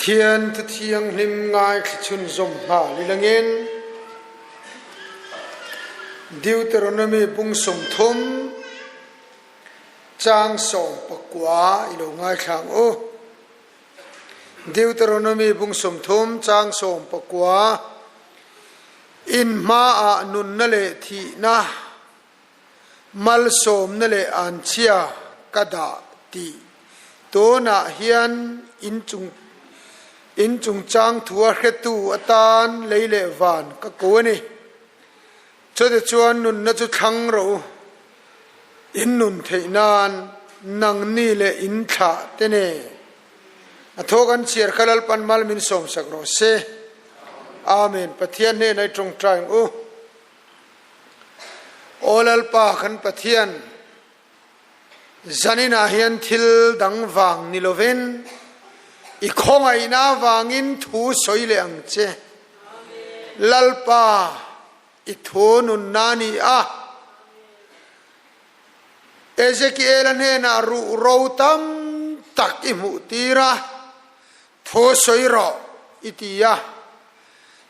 Pathian Thu Thianghlim ngaithla chhunzawm nghal ilangin Deuteronomy bung 30 chang 19 i lo ngaithla ang u. Deuteronomy bung 30 chang 19 In hmaah nunna leh thihna Malsawmna leh anchhia ka dah tih tunah hian in chung in chungchang thua hretu atan lei leh van ka ko a ni. Chutichuan nunna chu thlang rawh u, in nun theih nan nangni leh in thlah te nen a thaw kan chhiar kha Lalpan mal min sawmsak rawh se. Amen. Pathian hnenah i tawngtai ang u. Aw Lalpa kan Pathian, zaninah hian thil dang vang ni lovin i khawngaihna avangin thu sawi leh ang che. Lalpa, i thu nunna a ni a. Ezekiela hnenah ruhro tam tak i hmuh tir a. Thu sawi rawh, i ti a.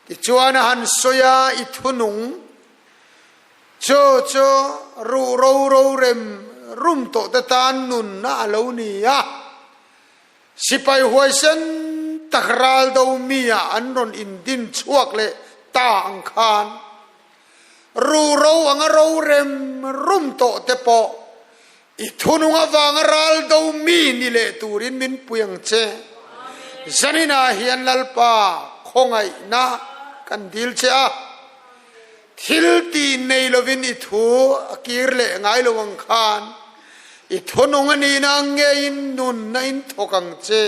Tichuan a han sawi a, i thunung chu chu ruh ro ro rem rum tawh te tan nunna a lo ni a. Sipai huaisen tak ral do mi ah an rawn indin chhuak leh ta ang khan ruh ro anga ro rem rum tawh te pawh I thunung avanga ral do mi ni leh turin min pui ang che. Zaninah hian Lalpa khawngaihna kan dil che a, thil ti nei lovin i thu a kir leh ngai lo ang khan i thunung a nihna ang ngeiin nunna in thawk ang che.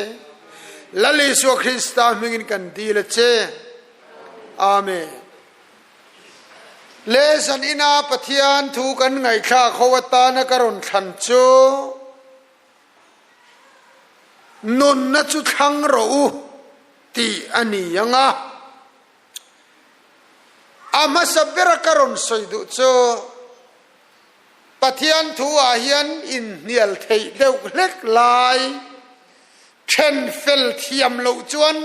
Lal Isua Krista hmingin kan dil a che. Amen. Le zan ina Pathian thu kan ngaihthlak ho atana ka rawn thlan chu, Nunna chu thlang rawh u tih a ni ang a. A hmasa bera ka rawn sawi duh chu, Pathian thu ah hian inhnial theih deuh hlek lai then fel thiam loh chuan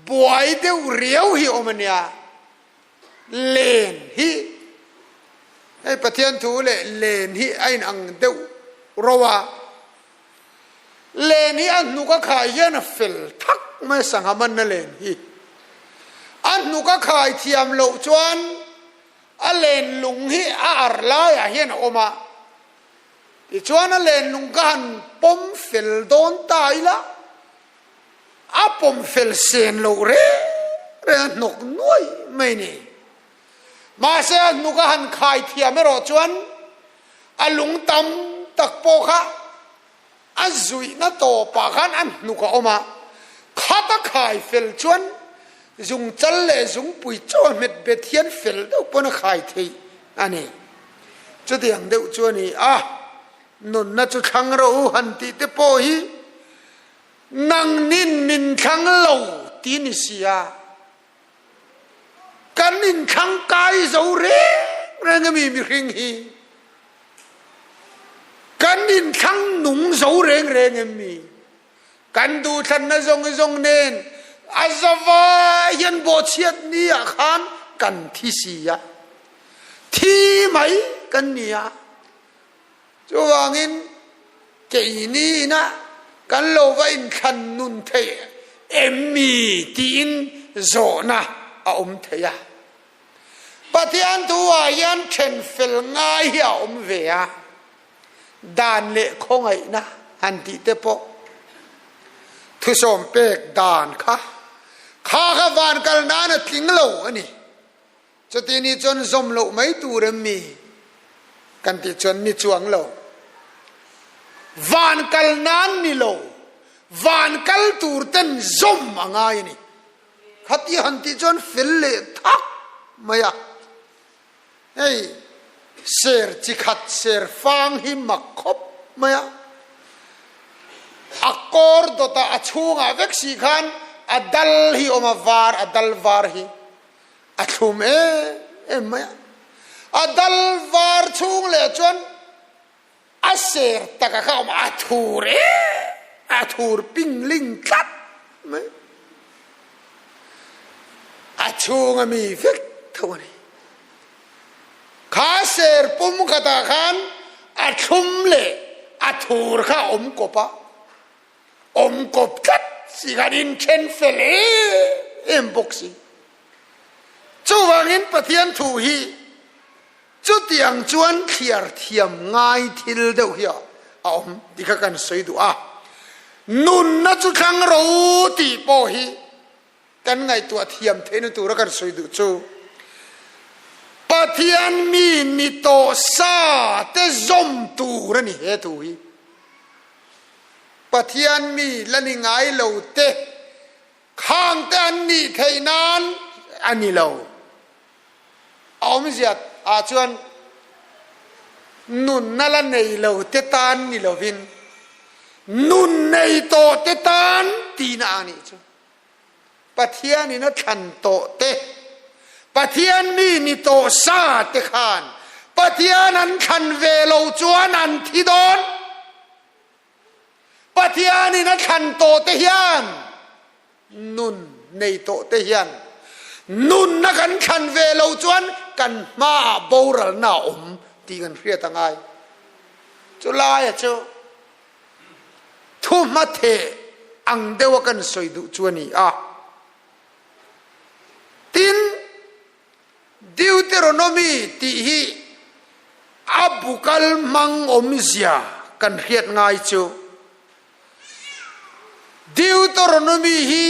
buai deuh riau hi awm a nia. Len hi hei Pathian thu leh len hi a inang deuh ro a. Len hi a hnuk a khai hian a fel thak mai a, sangha manna len hi. A hnuk a khai thiam loh chuan A lenlung hi a ar laiah hian a awm a, tichuan a lenlung ka han pawm fel dawn ta ila, a pawm fel sen loh reng reng a hnawk nuai mai ni. Mahse a hnuk a han khai thiam erawh chuan a lung tam tak pawh kha a zuihna tawpah khan a hnuk a awm a, khat a khai fel chuan zungchal leh zungpui chaw a hmet bet hian fel deuh pawn a khai theih a ni. Chutiang deuh chu a ni a, nunna chu thlang rawh u han tih te pawh hi nangnin min thlang lo ti ni si a, Kan inthlang kai zo reng reng ami mihring hi? Kan inthlang nung zo reng reng em mi? Kan duhthlanna zawng zawng nen a zavai hian bawhchhiat ni ah khan kan thi si a, thi mai kan ni a. Chuvangin keini ina kan lo va inthlan nun theih em mi tiin zawhna a awm thei a. Pathian thuah hian then fel ngai hi a awm ve a, dan leh khawngaihna han tih te pawh thusawm pek dan kha kha kha van kal nan a tling lo a ni. Chuti ni chuan zawm loh mai tur em mi? Kan tih chuan ni chuang lo. Van kal nan ni lo, van kal tur ten zawm a ngai a ni. Khati han tih chuan fel leh thak mai a. Hei ser chi khat ser fang hi mak khawp mai a. A kawr dawtah a chhungah vek si khan a dal hi awm a, var a dal var hi. A thlum em em mai a, a dal var chhung leh chuan a ser taka kha a awm a, a thur em a thur ping ling tlat mai. chhunga mi vek tho a ni. Kha ser pum khatah khan a thlum leh a thur kha a awm kawp a, awm kawp tlat si khan inthen fel em em bawk si. Chuvangin Pathian thu hi chutiang chuan thliar thiam ngai thil deuh hi a awm tih kha kan sawi duh a. Nunna chu thlang ro tih pawh hi Kan ngaihtuah thiam theihna tura kan sawi duh chu Pathian mi ni tawh sa te zawm tur a ni he thu hi. Pathian mi la ni ngai lo te khang te an nih theih nan a ni lo. A awmzia ah chuan nunna la nei lo te tan ni lovin nun nei tawh te tan tihna a nih chu. Pathianin a thlan tawh te, Pathian mi ni tawh sa te khan Pathian an thlan ve lo chuan an thi dawn. Pathianin a thlan tawh te hian nun nei tawh te hian nunna kan thlan ve lo chuan kan hmaah boralna a awm tih kan hriat a ngai. Chulaia chu Thu hmatheh ang deuha kan sawi duh chu a ni a. Tin, Deuteronomy tih hi a bu kal hmang awmzia kan hriat ngai chu. Deuteronomy hi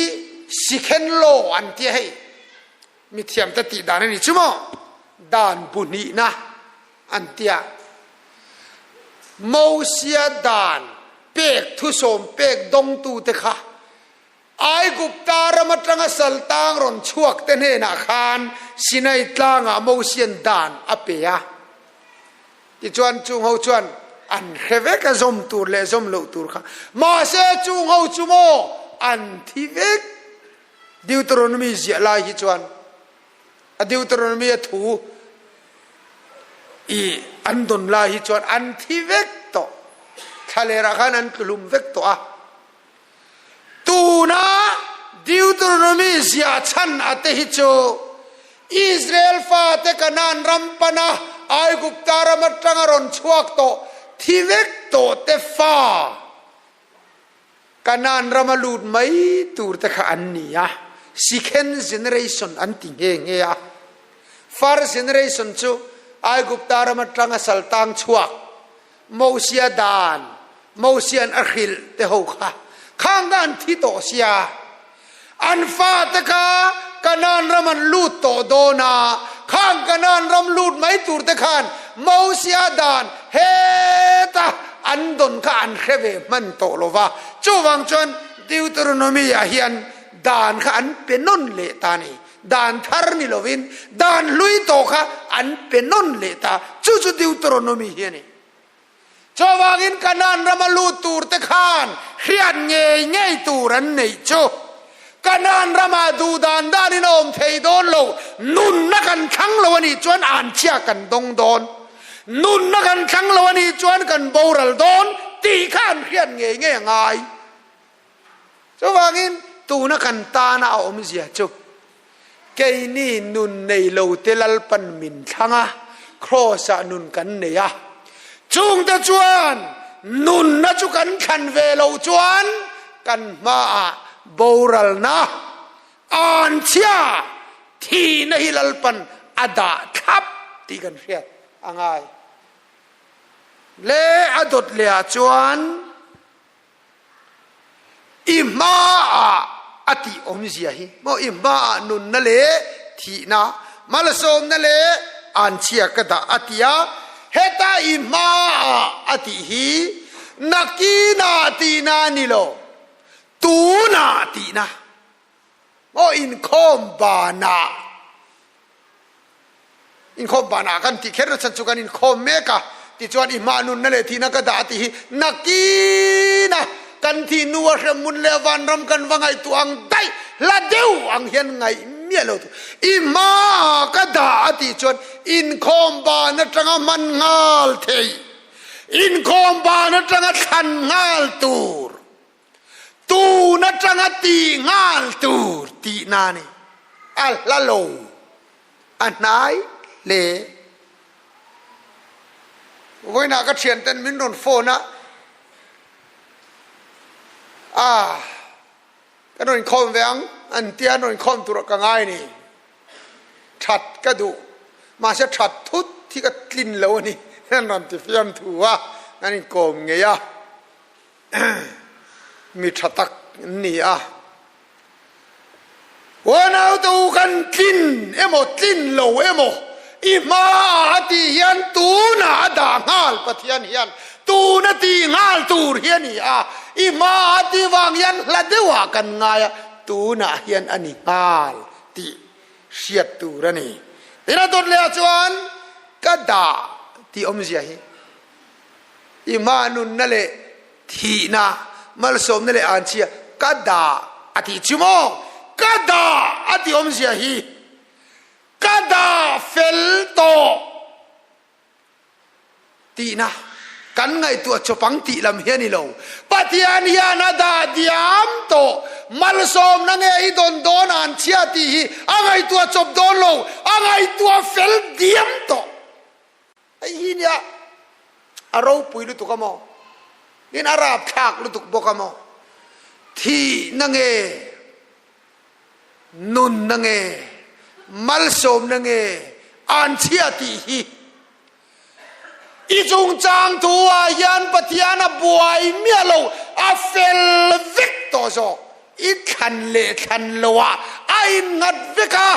Sikhen Law an tia hei. Mithiamte tih dan a ni chu maw? Dan bu hnihna an tia. Mosia dan pek thusawm pek dawngtute kha Aigupta ram atanga saltang rawn chhuak te hnenah khan Sinai tlangah Mosian dan a pe a. Tichuan chung ho chuan an hre vek a zawm tur leh zawm loh tur kha. Mahse chung ho chu maw an thi vek. Deuteronomy ziah lai hi chuan a Deuteronomy a thu i an dawn lai hi chuan an thi vek tawh. Thlalerah khan an tluhlum vek tawh a. Tuna Deuteronomy ziah chhan a te hi chu Israel fate Kanaan ram pana Aigupta ram atanga rawn chhuak tawh thi vek tawh te fa Kanaan rama lut mai tur te kha an ni a, Second generation an ti nghe nghe a. First generation chu Aigupta ram atanga saltang chhuak Mosia dan, Mosian a hrilh te ho kha khang kha an thi tawh sia. An fate kha Kanaan ram an lut tawh dawn a, khang Kanaan ram lut mai tur te khan Mosia dan heta an dawn kha an hre ve hman tawh lo va. Chuvang chuan Deuteronomy ah hian dan kha an pe nawn leh ta a ni. Dan thar ni lovin dan hlui tawh kha an pe nawn leh ta. Chu chu Deuteronomy hi a ni. Chuvangin Kanaan rama lut turte khan hriat ngei ngei tur an neih chu. Kanaan ramah duh dan danin a awm thei dawn lo, nunna kan thlang lo a nih chuan anchhia kan dawng dawn, nunna kan thlang lo a nih chuan kan boral dawn tih kha an hriat ngei ngei a ngai. Chuvangin tuna kan tana a awmzia chu keini nun nei lo te Lalpan min thlang a, Kraws-ah nun kan nei a. Chungte chuan nunna chu kan thlan ve lo chuan kan hmaah boralna, anchhia, thihna hi Lalpan a dah thlap tih kan hriat a ngai. Le a dawt lehah chuan. I hmaah a tih awmzia hi maw i hmaah nunna leh thihna, malsawmna leh anchhia ka dah a ti a, heta i hmaah a tih hi nakinah tihna a ni lo, tunah tihna maw inkhawm banah. Inkhawm banah kan tih kher na chhan chu kan inkhawm mek a, tichuan i hmah nunna leh thihna ka dah tih hi nakin a kan thih hnu a hremhmun leh vanram kan va ngaihtuah ang daih hla deuh ang hian ngaih miah lo tur. I hmaah ka dah a tih chuan inkhawm ban atanga hman nghal thei, inkhawm ban atanga thlan nghal tur, tun atanga tih nghal tur tihna a ni. A hla lo, a hnai hle. Vawiinah ka thianten min rawn phone a, Ah, kan rawn inkhawm ve ang an tia, an rawn inkhawm turah ka ngai ni. That ka duh, mahse that thut hi ka tlin lo a ni, an rawn ti fiam thu a, an inkawm ngei a, mi tha tak an ni a. Uanaute u kan tlin emaw tlin lo emaw i hmaah a tih hian tunah a dah nghal Pathian hian tuna tih nghal tur hi a ni a, i hmaah a tih vang hian hla deuhah kan ngai a, tunah hian a ni nghal tih hriat tur a ni. Tin a dawt lehah chuan ka dah tih awmzia hi i hma nunna leh Thihna, malsawmna leh anchhia ka dah a tih chu maw? Ka dah a tih awmzia hi ka dah fel tawh tihna kan ngaihtuah chawpang tih lam hi a ni lo. Pathian hian a dah diam tawh, malsawmna nge i dawn dawn anchhia tih hi a ngaihtuah chawp dawn lo, a ngaihtuah fel diam tawh. Hei hi nia a ropui lutuk a maw? Tin a rapthlak lutuk bawk a maw? Thihna nge? Nunna nge? Malsawmna nge? Anchhia tih hi i chungchang thu ah hian Pathian a buai miah lo, a fel vek tawh zawk. I thlan leh thlan lo ah a innghat vek a,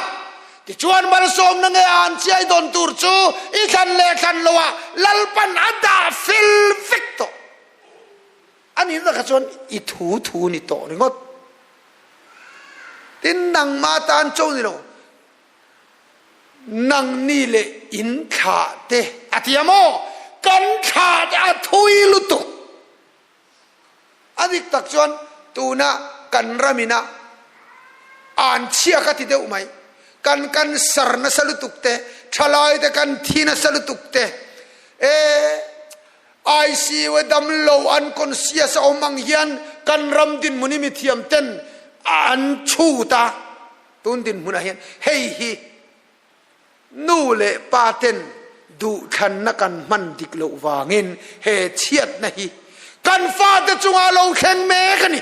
tichuan malsawmna nge an chiai dawn tur chu i thlan leh thlan lo ah Lalpan a dah fel vek tawh a nih na kha chuan i thu thu ni tawh ringawt. Tin nangmah tan cho ni lo, nangni leh in thlah te a ti a maw? Kan thlah te a thui lutuk. A dik tak chuan tuna kan ramina an chhia ka ti deuh mai. Kan cancer nasa lutuk te, thalai te kan thi nasa lutuk te, e ICU a dam lo unconscious a awm ang hian kan ram dinhmun hi mithiam ten an chhut a, tun dinhmunah hian hei hi Nu leh pa ten duhthlanna kan hman dik loh vangin he chhiatna hi kan fate chungah lo thleng mek a ni.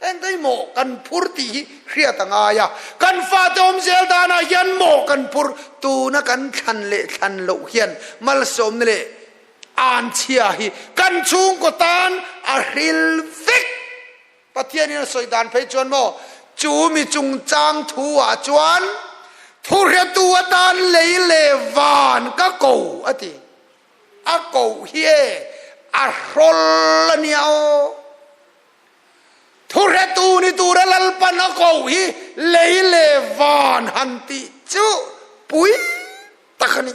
Engkai mawh kan phur tih hi hriat a ngai a, kan fate awm zel danah hian mawh kan phur tuna kan thlan leh thlan loh hian malsawmna leh anchhia hi kan chhungkaw tan a hril vek. Pathianin a sawi dan phei chuan maw, chu mi chungchang thu ah chuan thuhretu atan lei leh van ka ko a ti. A koh hi e a hrawl a nia aw. Thuhretu ni tura Lalpan a koh hi lei leh van han tih chu pui tak a ni.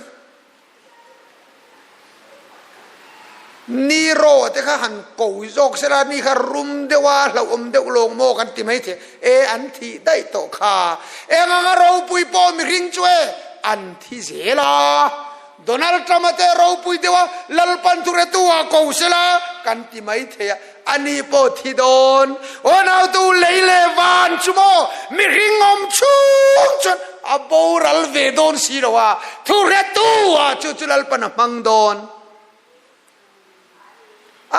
Ni rawh te kha han ko zawk sela ni kha rum deuh a hlauhawm deuh lawng maw kan ti mai thei e an thih daih tawh kha eng anga ropui pawh mihring chu e an thi zel a Donald Trump a te ropui deuh a Lalpan thuretu ah ko sela kan ti mai thei a ani pawh thi dawn aw nautu lei leh van chu maw mihring awm chhung chuan a boral ve dawn si lo a thu hretu ah chu chu Lalpan a hmang dawn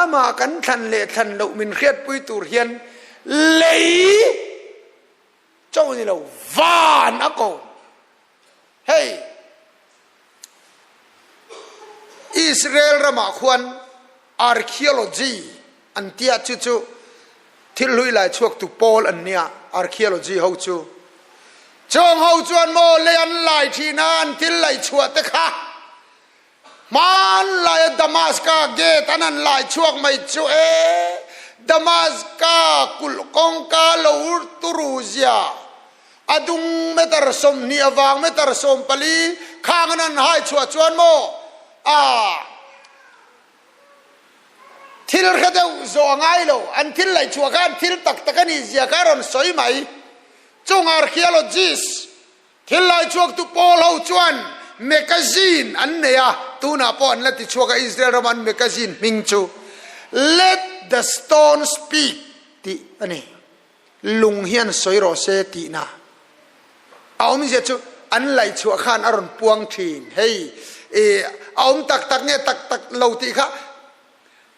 amah kan thlan leh thlan loh min hriatpui tur hian lei cho ni lo van a ko hei Israel ramah khuan archaeology an tia chu chu thil hlui lai chhuak tu pawl an nia archaeology ho chu chung ho chuan maw lei an lai thin a an thil laih chhuah te kha hmanlaia Damaska gate an han lai chhuak mai chu e Damaska kulh kawngka lo turu zia A dung meter 20 avang meter 40 khang an han hai chhuah chuan maw a thil hre deuh zawh a ngai lo. An thil laih chhuah kha an thil tak tak a nih zia kha a rawn sawi mai. Chung archaeologist thil lai chhuaktu pawl ho chuan magazine an nei a, tunah pawh an la ti chhuak a, Israel rama an magazine hming chu Let the Stone Speak tih a ni. Lung hian sawi rawh se tihna. A awmzia chu an laihchhuah khan a rawn puang thin. Hei i a awm tak tak nge tak tak lo tih kha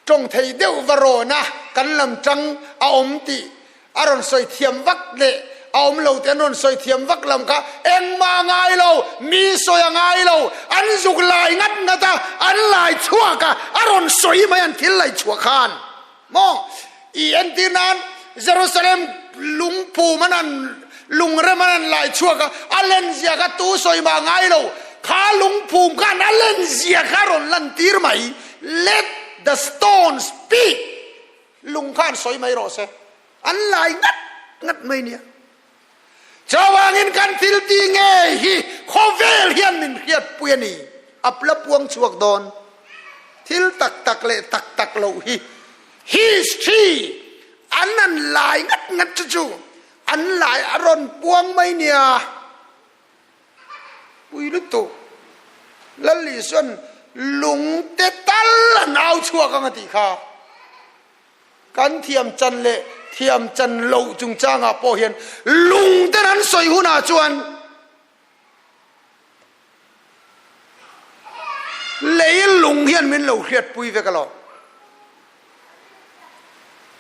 tawng thei deuh va rawn a, kan lam tang a awm tih a rawn sawi thiam vak leh a awm lo tih an rawn sawi thiam vak lam kha engmah a ngai lo, mi sawi a ngai lo, an zuk lai ngat ngat a, an lai chhuak a, a rawn sawi mai an thil laihchhuah khan. Maw? I entir nan Jerusalem lungphum an an lungrem an an lai chhuak a, a len zia kha tu sawi mah ngai lo, kha lungphum khan a len zia kha a rawn lantir mai, Let the stone speak, lung khan sawi mai rawh se, an lai ngat ngat mai nia. Chuvangin kan thil ti ngei hi khawvel hian min hriatpui a ni. A la puang chhuak dawn. Thil tak tak leh tak tak loh hi history an an lai ngat ngat chu chu an lai a rawn puang mai nia. Pui lutuk. Lal Isuan lungte tal an au chhuak ang a tih kha. Kan thiam chan leh thiam chan loh chungchangah pawh hian lung ten an sawi hunah chuan lei lung hian min lo hriatpui vek alawm.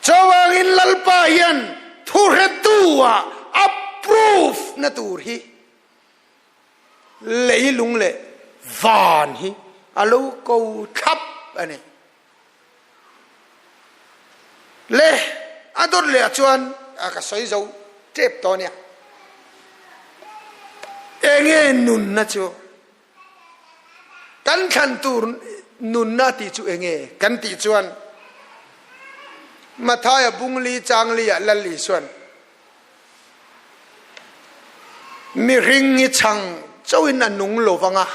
Chuvangin Lalpa hian thuhretu-ah a proof na tur hi leilung leh van hi a lo ko thlap a ni. Le a dawt leh ah chuan a ka sawi zo tep tawh ania. Enge nunna chu? Kan thlan tur nunna tih chu enge kan tih chuan Mathaia bungli changli ah Lal Isuan Mihring hi chhang chauhin a nung lo vang a,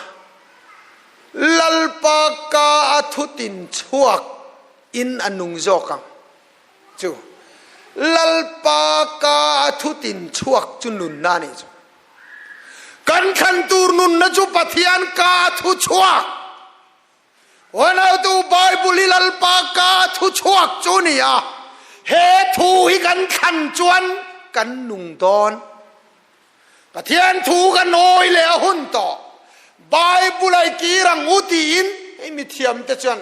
Lalpa ka a thutin chhuak in a nung zawk ang chu. Lalpa ka a thutin chhuak chu nunna a nih chu. Kan thlan tur nunna chu Pathian ka a thu chhuak. Uanautu Bible hi Lalpa ka thu chhuak chu ni a, he thu hi kan thlan chuan kan nung dawn. Pathian thu kan awi leh a hun tawh. Bible ai kir ang u tiin hei mithiam te chuan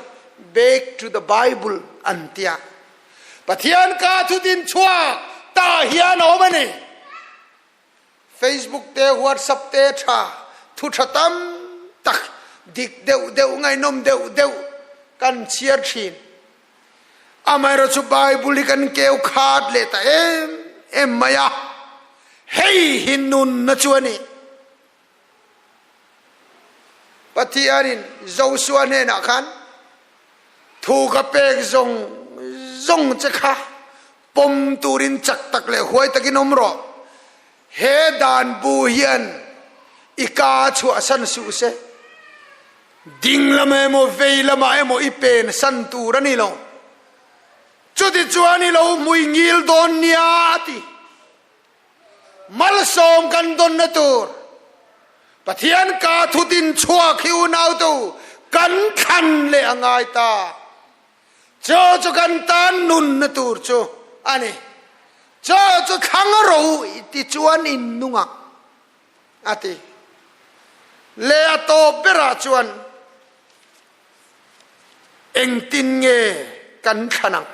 back to the Bible an tia. Pathian ka thu din chhuak tah hian a awm a ni. Facebook te WhatsApp te tha thu tha tam tak dik deuh deuh ngaihnawm deuh deuh kan chhiar thin. Amaherawhchu chu Bible hi kan keu khat leh ta em em mai a, hei hi nunna chu a ni. Pathianin Joshua hnenah khan thu ka pek zawng zawng che kha Pawm turin chak tak leh huai takin awm rawh. He dan bu hian i ka chhuahsan suh se. Ding lamah emaw vei lamah emaw i pen san tur a ni lo. Chutichuan i lo hmui ngil dawn nia a ti. Malsawm kan dawnna tur Pathian ka thutin chhuak hi unautu kan thlan leh a ngai ta. Chu chu kan tan nunna tur chu a ni. Chu chu thlang ro i ti chuan in nung ang, a ti. Le a tawp berah chuan engtin nge kan thlan ang?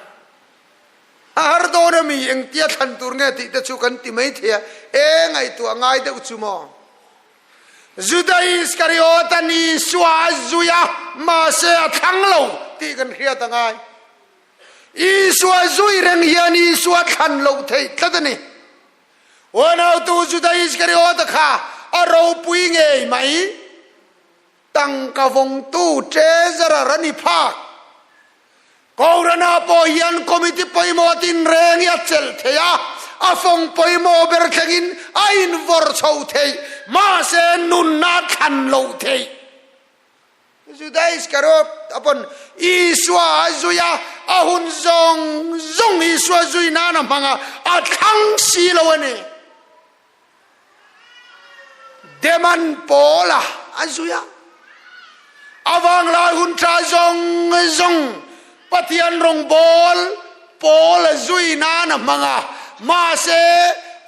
A har dawn a mi, engtia thlan tur nge tih te chu kan ti mai thei a, e ngaihtuah ngai deuh chu maw? Juda Iskariot-a Isua a zui a, mahse a thlang lo tih kan hriat a ngai. Isua zui reng hian Isua thlan loh theih tlat a ni. Uanautu Juda Iskariot-a kha a ropui ngei mai. Tangka vawngtu Treasurer a ni phak. Kohhranah pawh hian committee pawimawh tinreng hi a chelh thei a, a fawng pawimawh ber thlengin a invawrh chho theih, mahse nunna a thlan loh theih. Juda Iskariot a pawn Isua a zui a, a hun zawng zawng Isua zui nan a hmang a, a thlang si lo a ni. Deman Paula a zui a, a vanglai hun tha zawng zawng Pathian rawngbawl Paul a zui nan a hmang a, mahse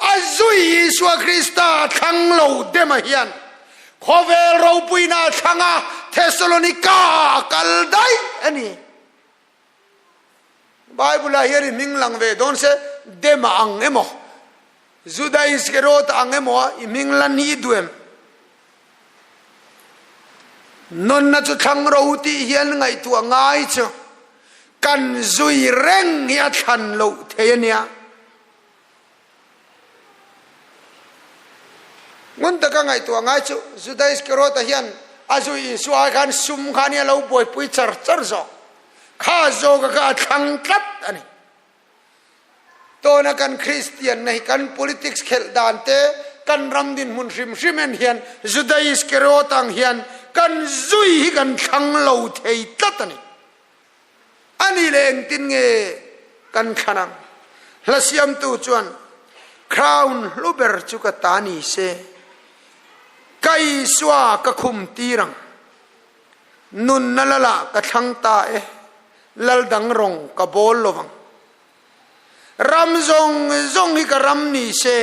a zui Isua Krista a thlang lo. Dema hian khawvel ropuina a thlang a, Thessalonika-ah a kal daih a ni. Bible-ah hian i hming lang ve dawn se, Dema ang emaw, Juda Iskariot ang emaw i hming lan hi i duh em? Nunna chu thlang ro tih hian ngaihtuah ngai chu kan zui reng hi a thlan loh thei a nia. Ngun taka ngaihtuah ngai chu Juda Iskariot-a hian a zui Isua ai khan sum khan hi a lo buaipui char char zawk. Kha zawka kha a thlang tlat a ni. Tuna kan Kristianna hi kan politics khelh dan te, kan ram dinhmun hrim hrim en hian Juda Iskariot ang hian kan zui hi kan thlang lo thei tlat a ni. A ni leh engtin nge kan thlan ang? Hla siamtu chuan, Crown hlu ber chu ka ta ni se, ka Isua ka khum tir ang. Nunna lalah ka thlang ta e, lal dang rawng ka bawl lo vang. Ram zawng zawng hi ka ram ni se,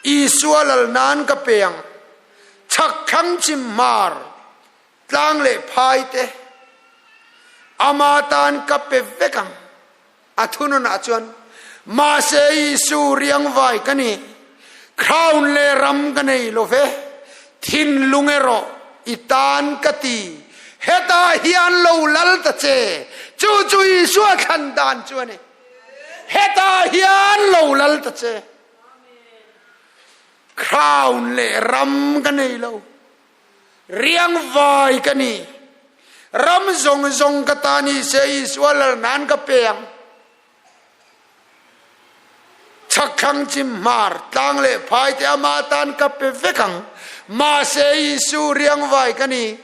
Isua lal nan ka pe ang. Chhak thlang chim hmar Tlang leh phai te ama tan ka pe vek ang. A thununah chuan, Mahse Isu riangvai ka ni, crown leh ram ka nei lo ve, thinlung erawh i tan ka ti, hetah hian lo lal ta che, chu chu Isua thlan dan chu a ni, hetah hian lo lal ta che, crown leh ram ka nei lo. Riangvai ka ni. Ram zawng zawng ka ta ni se Isua lal nan ka pe ang. Chhakthlang chim hmar tlang leh phai te ama tan ka pe vek ang. Mahse Isu riangvai ka ni.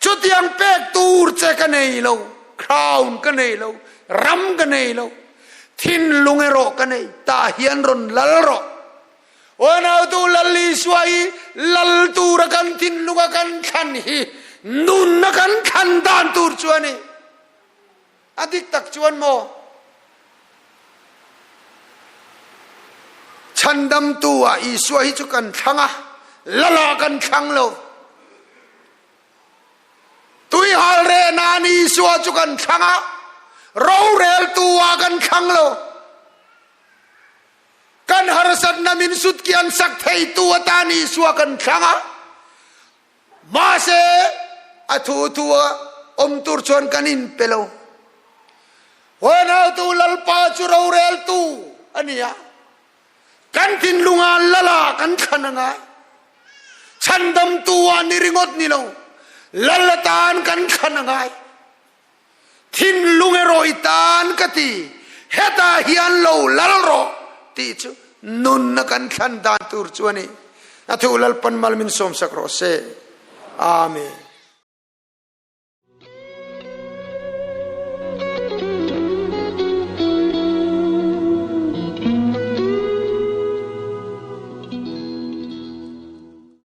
Chutiang pek tur che ka nei lo. Crown ka nei lo. Ram ka nei lo. Thinlung erawh ka nei. Tah hian rawn lal rawh. Unautu Lal Isua hi lal tura kan thinlunga kan thlan hi nunna kan thlan dan tur chu a ni. A dik tak chuan maw? Chhandamtu ah Isua hi chu kan thlang a, lal ah kan thlang lo. Tuihal reh nan Isua chu kan thlang a, roreltu ah kan thlang lo. Kan harsatna min sutkian sak theitu atan Isua kan thlang a, mahse a thu thu a awm tur chuan kan inpe lo. Huanhautu Lalpa chu roreltu a ni a, kan thinlunga Lala kan thlan a ngai. Chhandamtu ah ni ringawt ni lo, Lal atan kan thlan a ngai. Thinlung erawh i tan ka ti, hetah hian lo lal rawh tih chu nunna kan thlan dan tur chu a ni. A thu Lalpan mal min sawmsak rawh se. Amen.